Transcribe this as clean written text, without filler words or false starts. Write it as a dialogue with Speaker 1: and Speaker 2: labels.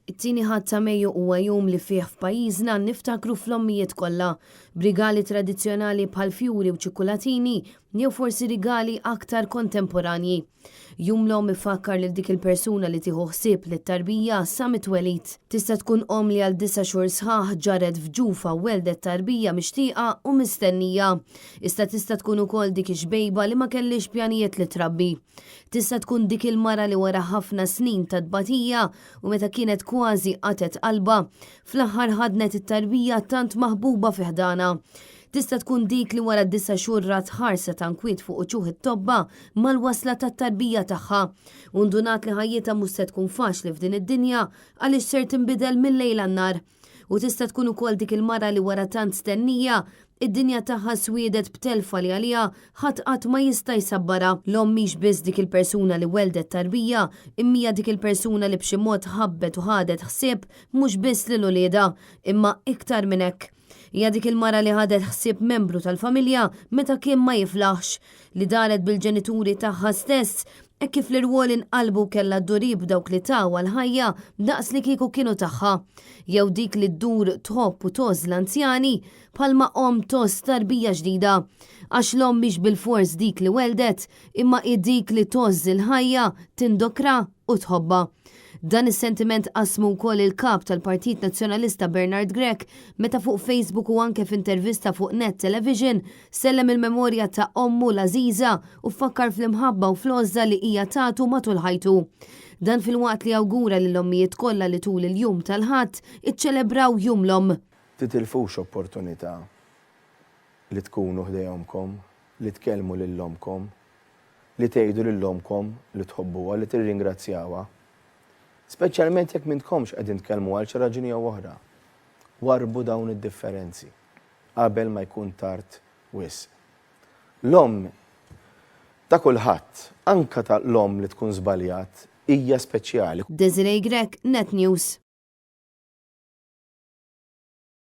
Speaker 1: It-tieni Ħadd ta' Mejju huwa jum li fih f'pajjiżna niftakru fl-ommijiet kollha, b'rigali tradizzjonali bħal fjuri u ċikkulatini jew forsi rigali aktar kontemporanji. Jum l-Omm ifakkar lil dik il-persuna li tieħu ħsieb lit-tarbija sa mit-twelid. Tista' tkun omm li għal disa' xhur sħaħ ġarret f'ġufha u welldet tarbija mixtieqa u mistennija. Iżda tista' tkun ukoll dik ix-xbejba li ma kellhiex pjanijiet li trabbi. Tista' tkun dik il-mara li wara ħafna snin ta' tbatija u meta kienet kważi qatgħet qalbha, fl-aħħar ħadnet it-tarbija tant maħbuba fi ħdanha. Tista' tkun dik li wara disa' xhur rat ħarsa ta' nkwiet fuq uċuħ it-tobba mal-wasla tat-tarbija tagħha u ndunat li ħajjitha mhux se tkun faċli f'din id-dinja għaliex ser tinbidel mil-lejl għan-nhar. U tista' tkun ukoll dik il-mara li wara tant stennija, id-dinja tagħha swiedet b'telfa li għaliha ħadd qatt ma jista' jsabbarha. L-omm mhix biss dik il-persuna li welldet tarbija, imma hija dik il-persuna li b'xi mod ħabbet u ħadet ħsieb mhux biss lil uliedha, imma iktar minn hekk. Hija dik il-mara li ħadet ħsieb membru tal-familja meta kien ma jiflaħx, li daret bil-ġenituri tagħha stess hekk kif l-irwol inqalbu kellha ddur hi b'dawk li tawha l-ħajja daqs li kieku kienu tagħha. Jew dik li ddur tħobb u tgħożż l-anzjani bħalma omm tgħożż tarbija ġdida. Għax l-omm mhix bilfors dik li welldet, imma hi dik li tgħożż il-ħajja, tindokra u tħobbha. Dan is-sentiment qasmu wkoll il-Kap tal-Partit Nazzjonalista Bernard Grech meta fuq Facebook u anke f'intervista fuq Net Television Sellem il-memorja ta' ommu l-għażiża u fakkar fl-imħabba u fl-għożża li hija tatu matul ħajtu. Dan filwaqt li awgura lill-ommijiet kollha li tul il-jum tal-Ħadd iċċelebraw Jum l-Omm.
Speaker 2: Titilfux opportunità li tkunu ħdej ommkom, li tkellmu lil ommkom, li tgħidu lil ommkom li tħobbuha, li tirringrazzjawha. Speċjalment jekk m'intkomx qegħdin tkellmuha għal xi raġuni jew oħra. Warrbu dawn id-differenzi. qabel ma jkun tard wisq. L-omm ta' kulħadd, anke ta' l-omm li tkun żbaljat, hija speċjali.
Speaker 1: Desiree Grech, Net News.